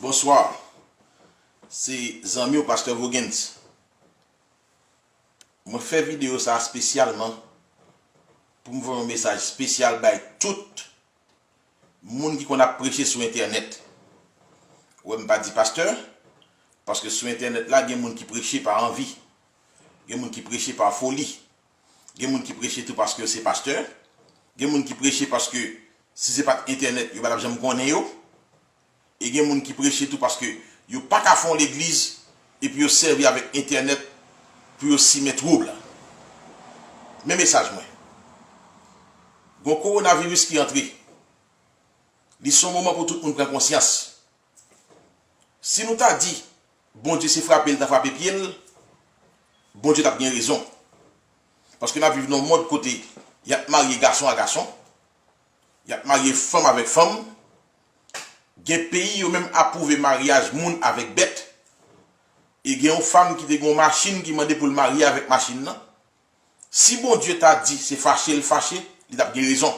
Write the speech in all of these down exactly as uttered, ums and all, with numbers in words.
Bonswa. Se zanmi w, Pastè Voguens. Mwen fè videyo sa a espesyalman pou m voye yon mesaj espesyal bay tout moun ki konn ap preche sou entènèt. Ou wè, m pa di pastè, paske sou entènèt la, gen moun ki preche pa anvi. Gen moun ki preche pa foli. Gen moun ki preche tou paske yo se pastè. Gen moun ki preche paske si se pa t entènèt, yo pa t ap janm konnen yo. E gen moun ki preche tou paske yo pa ka fè yon legliz epi yo sèvi avèk entènèt pou yo simen twoub. Men mesaj mwen. Gon kowonaviris ki antre. Li se yon moman pou tout moun pran konsyans. Si nou ta di Bondye se frape l ta frape pye l, Bondye t ap gen rezon. Paske n ap viv nan yon mond kote y ap marye gason a gason, y ap marye fanm avèk fanm. Gen peyi yo menm apwouve maryaj moun avèk bèt. E gen yon fanm ki te gen yon machin ki mande pou l marye avèk machin nan. Si Bondye ta di se fache l fache, li t ap gen rezon.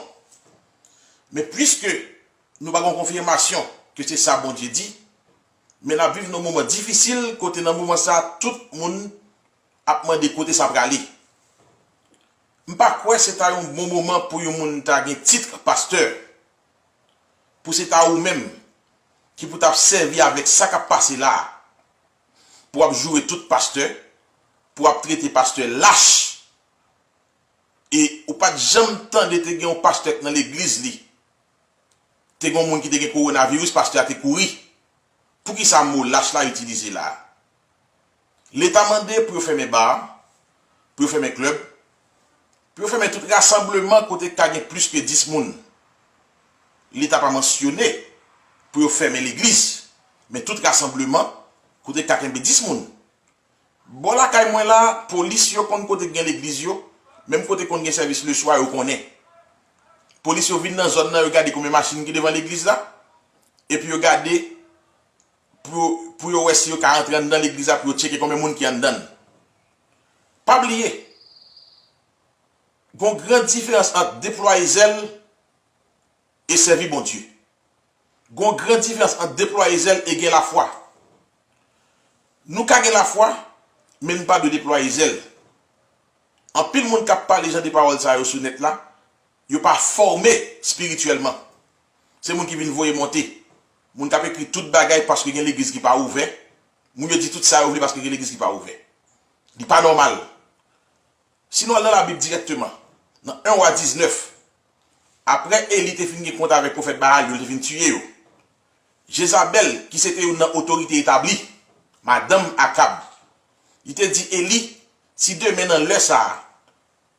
Men piske nou pa gen konfimasyon ke se sa Bondye di, men n ap viv nan moman difisil kote nan moman sa a tout moun ap mande kote sa prale. M pa kwè se ta yon bon moman pou yon moun ta gen tit pastè, pou se ta ou menm ki pou t ap sèvi avèk sa k ap pase la a, pou w ap joure tout pastè, pou w ap trete pastè lach. E ou pa t janm tande te gen yon pastè k nan legliz li, te gen yon moun ki te gen kowonaviris, pastè a te kouri. Poukisa mo lach la itilize la a? Leta mande pou yo fèmen ba, pou yo fèmen klèb, pou yo fèmen tout rasanbleman kote ka gen plis ke dis moun. Leta pa mansyone pou yo fèmen legliz, men tout rasanbleman kote ka kenbe dis moun. Bò lakay mwen la, polis yo konn kote k gen legliz yo, menm kote konn gen sèvis leswa yo konnen. Polis yo vin nan zòn nan, yo gade konbyen machin ki devan legliz la, epi yo gade pou, pou yo wè si yo ka antre anndan legliz la pou yo tcheke konbyen moun ki anndan l. Pa bliye, gon gran diferans ant deplwaye zèl e sèvi Bondye. Gon gran diferans ant deplwaye zèl e gen lafwa. Nou ka gen lafwa, men n pa dwe deplwaye zèl. Anpil moun k ap pale jan de pawòl sa yo sou nèt la, yo pa fòme espirityèlman. Se moun ki vin voye monte. Moun k ap ekri tout bagay paske gen legliz ki pa ouvè. Moun yo di tout sa yo vle paske gen legliz ki pa ouvè. Li pa nòmal. Si nou al nan Labib dirèkteman, nan en Wa diznèf, apre Eli te fin gen kont avèk pwofèt Baal yo, li te fin tiye yo, Jezabèl, ki se te youn nan otorite etabli, madanm Akab, li te di Eli, si demen nan lè sa a,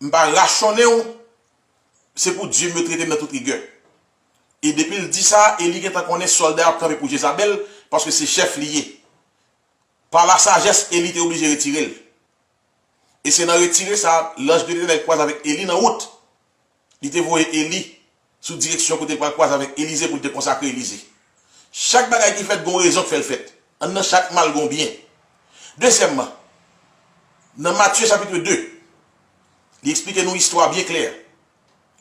m pa rachonnen w, se pou dye m yo trete m nan tout rigè. E depi l di sa, Eli gentan konnen sòlda yo ap kanpe pou Jezabèl, paske se chèf li ye. Pa lasajès, Eli te oblije retire l. E se nan retire sa a, lanj de Letènèl kwaze avèk Eli nan wout. Li te voye Eli sou direksyon kote l pral kwaze avèk Elize pou l te konsakre Elize. Chak bagay ki fèt, gon rezon k fè l fèt. Anndan chak mal, gon byen. Dezyèmman, nan Matye chapit de, li eksplike nou istwa byen klè.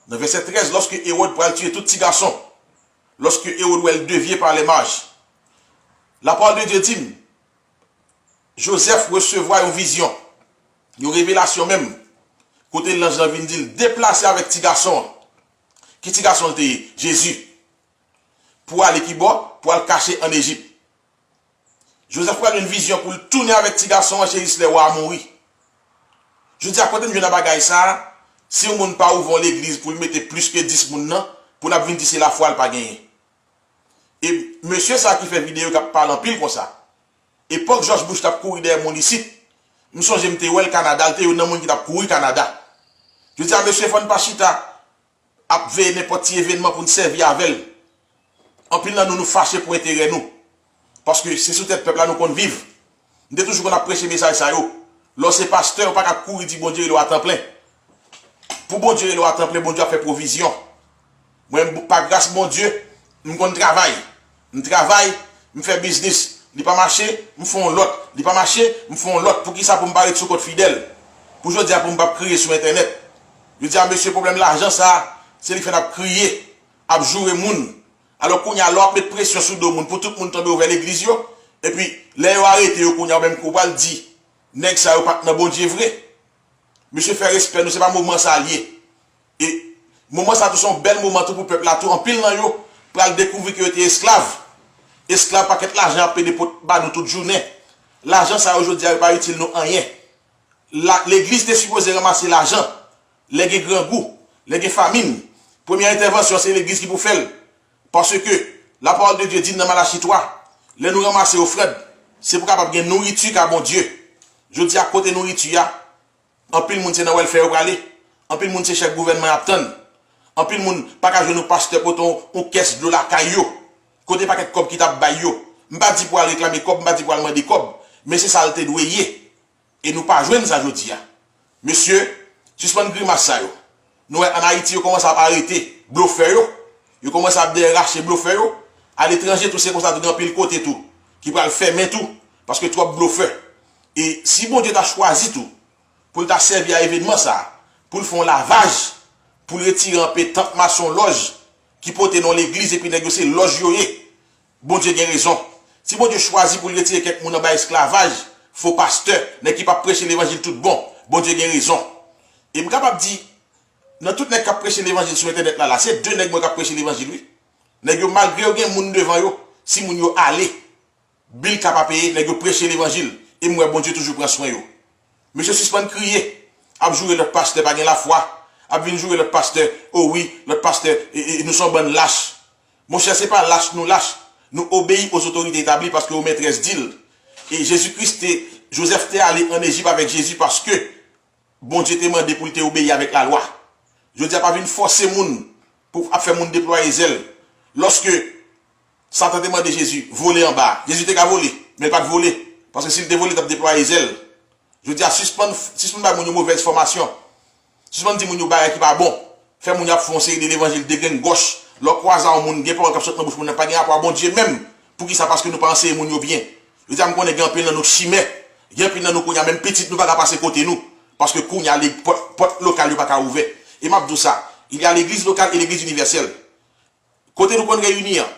Nan vèsè trèz, lòske Ewòd pral tiye tout ti gason, lòske Ewòd wè l devye pa lè maj, lapawòl de Dye di n, Jozèf resevwa yon vizyon, yon revelasyon menm, kote lanj lan vin di l deplase avèk ti gason an. Ki ti gason l te ye? Jezi. Pou ale ki bò? Pou al kache ann Ejip. Jozèf pral jwenn vizyon pou l tounen avèk ti gason an Cherislè, wa a mouri. Jodi a, kote n jwenn nan bagay sa a? Si yon moun pa ouvè yon legliz pou l mete plis ke dis moun nan, pou n ap vin di se lafwa l pa genyen. E mesye sa a ki fè videyo k ap pale anpil konsa. Epòk Jòj Bush t ap kouri dèyè moun isit, m sonje m te wè l Kanada, l te youn nan moun ki t ap kouri Kanada. Jodi a, mesye, fò n pa chita ap veye nenpòt ti evènman pou n sèvi avè l. Anpil nan nou, nou fache pou enterè nou. Paske se sou tèt pèp la nou konn viv. M te toujou konn ap preche mesaj sa yo. Lè w se pastè, ou pa ka kouri di Bondye rele w a tan plen. Pou Bondye rele w a tan plen, Bondye ap fè pwovizyon. Mwen, pa gras Bondye, m konn travay. M travay, m fè biznis. Li pa mache, m fè yon lòt. Li pa mache, m fè yon lòt. Poukisa pou m pa ret sou kont fidèl? Pou jodi a, pou m p ap kriye sou entènèt. Yo di a, mesye, pwoblèm lajan sa a, se li k fè n ap kriye, ap joure moun, Alò kounye a, lè w ap met presyon sou do moun pou tout moun tonbe ouvè legliz yo, epi lè yo arete yo kounye a, ou menm ou pral di nèg sa yo pa t nan Bondye vre. Mesye, fè respè nou, se pa moman sa l ye. E moman sa tou se yon bèl moman tou pou pèp la tou. Anpil nan yo pral dekouvri ke yo te esklav. Esklav pakèt lajan y ap pede pot ba nou tout jounen. Lajan sa yo jodi a yo pa itil nou anyen. La, legliz te sipoze ranmase lajan lè gen grangou, lè gen famin. Premyè entèvansyon se legliz ki pou fè l. Paske la parole de Dieu di nan Malachi twa, lè nou ranmase ofrann, se pou kapab gen nouriti ka Bondye. Jodi a kote nouriti a, anpil moun se nan wèlfè yo prale. Anpil moun se chèk gouvènman y ap tann. Anpil moun pa ka jwenn yon pastè pote yon, yon kès dlo lakay yo. Kote pakèt kòb ki t ap bay yo. M pa di pou al reklame kòb, m pa di pou al mande kòb. Men se sa l te dwe ye. E nou pa jwenn sa jodi a. Mesye, sispann grimas sa yo. Nou wè ann Ayiti yo kòmanse ap arete blofè yo. Yo kòmanse ap dèyè rache blofè yo. Aletranje tou se konsa tou gen anpil kote tou ki pral fèmen tou paske twòp blofè. E si Bondye ta chwazi tou pou l ta sèvi a evènman sa a, pou l fè yon lavaj, pou l retire anpe tant mason lòj ki pote non legliz epi nèg yo se lòj yo ye. Bondye gen rezon. Si Bondye chwazi pou l retire kèk moun anba esklavaj, fo pastè, nèg ki p ap preche levanjil tout bon, Bondye gen rezon. E m kapab di, nan tout nèg k ap preche levanjil sou entènèt la, la, se de nèg mwen k ap preche levanjil, wi. Nèg yo, malgre yo gen moun devan yo, si moun yo ale, bil ka pa peye, nèg yo preche levanjil, e m wè Bondye toujou pran swen yo. Mesye sispann kriye, ap joure lòt pastè pa gen lafwa, ap vin joure lòt pastè, o wi, lòt pastè, e, e, nou se yon bann lach. Monchè, se pa lach nou lach, nou obeyi aux autorités établies paske yo mètrès di l. E Jezi Kris te, Jozèf te ale ann Ejip avèk Jezi paske Bondye te mande pou l te obeyi avèk lalwa. Jodi a pa vin fòse moun pou ap fè moun deplwaye zèl. Lòske Satan te mande Jezi vole anba a, Jezi te ka vole, men l pa t vole. Paske si l te vole, l t ap deplwaye zèl. Jodi a, sispann, sispann bay moun yo movèz fòmasyon. Sispann di moun yo bagay ki pa bon. Fè moun yo ap fè yon seri de levanjil degrengòch. Lè w kwaze a yon moun, gen pawòl k ap sot nan bouch moun nan pa gen rapò a Bondye menm. Poukisa? Paske nou pa anseye moun yo byen. Jodi a, m konnen gen anpil nan nou k chimè. Gen anpil nan nou kounye a, menm pitit nou pa ka pase kote nou. Paske kounye a, pòt, pòt lokal yo pa ka ouvè. E m ap di w sa, il y a l'église locale et l'église universelle. Kote nou konn reyini an,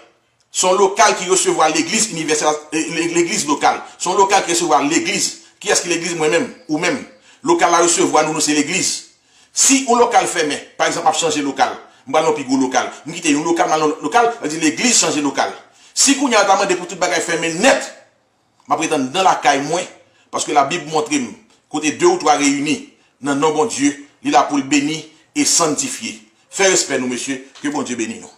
se yon lokal ki resevwa legliz inivèsèl, e, le-, legliz lokal. Se yon lokal ki resevwa legliz. Kiyès ki legliz? Mwen menm, ou menm. Lokal la resevwa nou, nou se legliz. Si yon lokal fèmen, pa egzanp, m ap chanje lokal, m pral nan yon pi gwo lokal, m kite yon lokal, m al nan yon lòt lokal, sa vle di legliz chanje lokal. Si kounye a yo ta mande pou tout bagay fèmen nèt, m ap ret anndan lakay mwen, paske Labib montre m, kote de ou twa reyini nan non Bondye, li la pou l beni e sanntifye. Fè respè nou, mesye, ke Bondye beni nou.